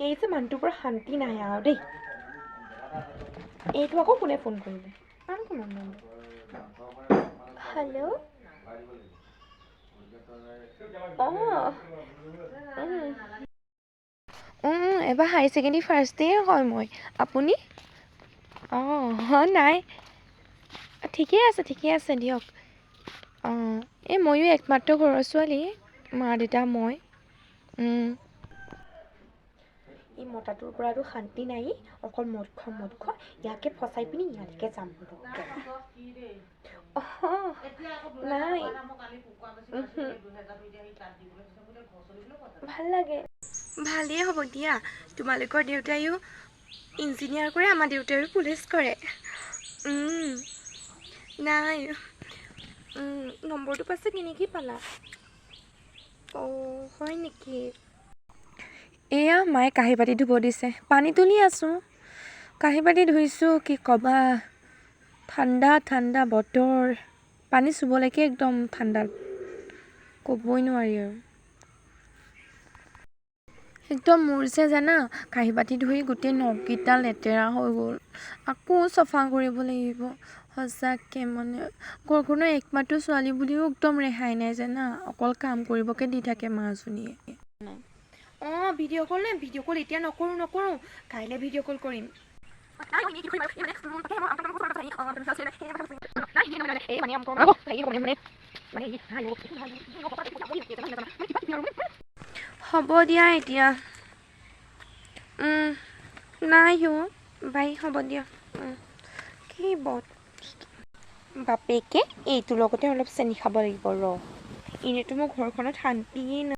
এই যে মানুহটোৰ পৰা শান্তি নাই আৰু দেই। এইটো আকৌ কোনে ফোন কৰিলে? আন কোনো নম্বৰ। হেল্ল'। অঁ, এবাৰ হায়াৰ ছেকেণ্ডেৰী ফাৰ্ষ্ট ইয়েৰ হয় মই। আপুনি? অঁ, নাই, ঠিকেই আছে, ঠিকে আছে দিয়ক। অঁ, এই ময়ো একমাত্ৰ ঘৰৰ ছোৱালী, মা দেউতা মই। এই মতাটোৰ পৰাতো শান্তি নাই, অকল মদ খোৱা মদ খোৱা। ইয়াকে ফচাই পিনি ইয়ালৈকে যাম। অঁ, নাই, ভাল লাগে। ভালেই হ'ব দিয়া। তোমালোকৰ দেউতাইও ইঞ্জিনিয়াৰ কৰে, আমাৰ দেউতাইও পুলিচ কৰে। নাই, নম্বৰটো পাছে কেনেকৈ পালা? অঁ, হয় নেকি? এয়া মায়ে কাঁহী বাতি ধুব দিছে, পানী তুলি আছোঁ, কাঁহী বাতি ধুইছোঁ। কি ক'বা, ঠাণ্ডা ঠাণ্ডা বতৰ, পানী চুবলৈকে একদম ঠাণ্ডা, ক'বই নোৱাৰি আৰু একদম। মোৰ যে জানা, কাঁহী বাতি ধুই গোটেই নখকেইটা লেতেৰা হৈ গ'ল, আকৌ চফা কৰিব লাগিব। সঁচাকৈ মানে ঘৰখনৰ একমাত্ৰ ছোৱালী বুলিও একদম ৰেহাই নাই জানা, অকল কাম কৰিবকে দি থাকে মাজনীয়ে। অঁ, ভিডিঅ' কল নে? ভিডিঅ' কল এতিয়া নকৰোঁ, নকৰোঁ, কাইলৈ ভিডিঅ' কল কৰিম। হ'ব দিয়া এতিয়া। নাই অ', বাই, হ'ব দিয়া। কি বদ বাপেকে, এইটোৰ লগতে অলপ চেনি খাব লাগিব ৰ। এনেইতো মোৰ ঘৰখনত শান্তিয়ে নাই।